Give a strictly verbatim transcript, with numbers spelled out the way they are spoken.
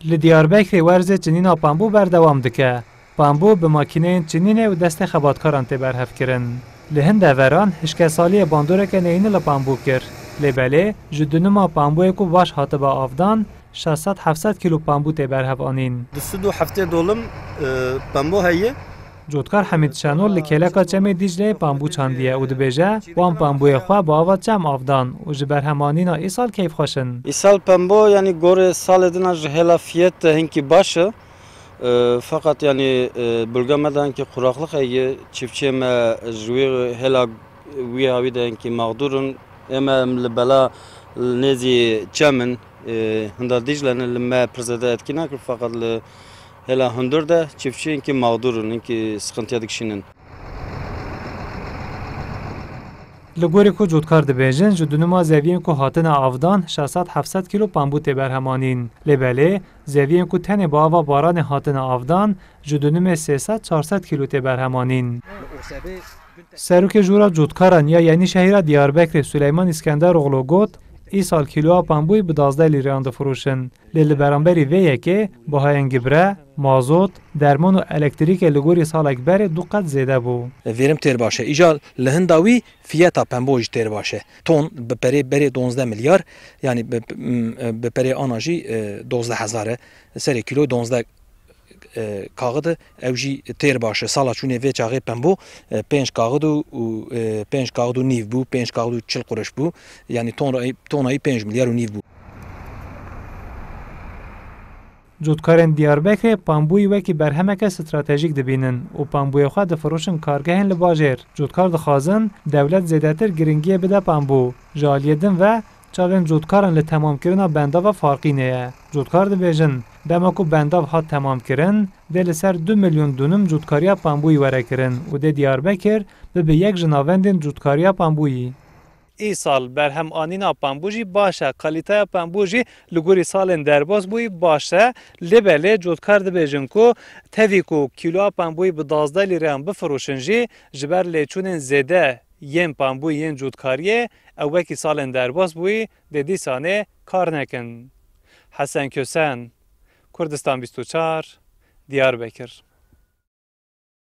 Li Diyarbekirê werzê çinîna pambû berdewam dike. Pambû bi makîneyên çinînê û destê xebatkaran tê berhevkirin. Li hin deveran hişkesaliyê bandoreke neyînî li pambû kir. Lê belê ji dunima pambûyê ku baş hatiba avdan, şeş sed heft sed kîlo pambû tê berhev anîn. Du sed û heftê dolim, e, pembo heye. Cotkar Hemîd Şenol li kêleka Çemê Dîcleyê pambû çandiye û dibêje, wan pambûyê xwe bi ava çem avdan û ji berhemanîna îsal keyfxweş in. Îsal pembo, yanî gorê salê din a ji hêla fiyet de hinkî baş e. E, feqet yanî, e, bölge me de hinkî quraxlix heye, çiftçiyê me ji wî hêla wî hawî de hinkî mexdûr in. Ê me em li bela, li nêzî çem in, e, hinda Dîcle ne, li me pir zêde etkî nakir, feqet li hêla hundir de çiftçiyên ki mexdûr in, in ki sıkıntıya dikişînin. Li gorî ku cotkar dibêjin, ji dunima zeviyên ku hatine avdan şeş sed heft sed kîlo pambû tê berhemanîn. Lê belê, zeviyên ku tenê bi ava baranê hatine avdan, ji dunimê sê sed çar sed kîlo tê berhemanîn. Serokê Jûra Cotkaran ya Yenîşehîra Diyarbekirê Suleyman Îskenderoglu got, îsal kîloya pambûyî bi duwazdeh lîreyan difiroşin. Lê li beramberî vê yekê bihayên gibre, mazot, derman û elektrîkê li gorî salek berê du qet zêde bû. Vêrim têr baş e. Îcar li hinda wî fiyeta pembo jî têr baş e. Ton bi perê berê duwazdeh milyar, yanî bi, bi perê ana jî, e, duwazdeh hezar e. Serê kîlo duwazdeh e, kaxid e, ew jî têr baş e. Sala çûnê vê çaxê pembo, e, pênc kaxid û, û, e, pênc kaxid û nîv bû, pênc kaxid û çil quruş bû. Yanî tonayî, tonayî pênc milyar û nîv bû. Cotkarên Diyarbekirê pambûyî wekî berhemeke stratejîk dibînin û pambûyê xwe difiroşin kargehên li bajêr. Cotkar dixwazin dewlet zêdetir giringiyê bide pambû. Ji aliyê din ve, çavên cotkaran li temamkirina bendava Farqînê ye. Cotkar dibêjin, dema ku bendav hat temamkirin, dê li ser du milyon dûnim cotkariya pambûyî were kirin û dê Diyarbekir bibe yek ji navendên cotkariya pambûyî. Îsal berhem anîna pambû jî baş e, kalîteya pambû jî li gorî salên derbas bûyî baş e. Lê belê cotkar dibêjin ku tevî ku kîloya pambûyî bi duwazdeh lîreyan bifiroşin jî, ji ber lêçûnên zêde yên pambûyî yên cotkariyê, ew wekî salên derbas bûyî, dê dîsanê kar nekin. Hesen Kösen, Kurdistan bîst û çar, Diyarbekir.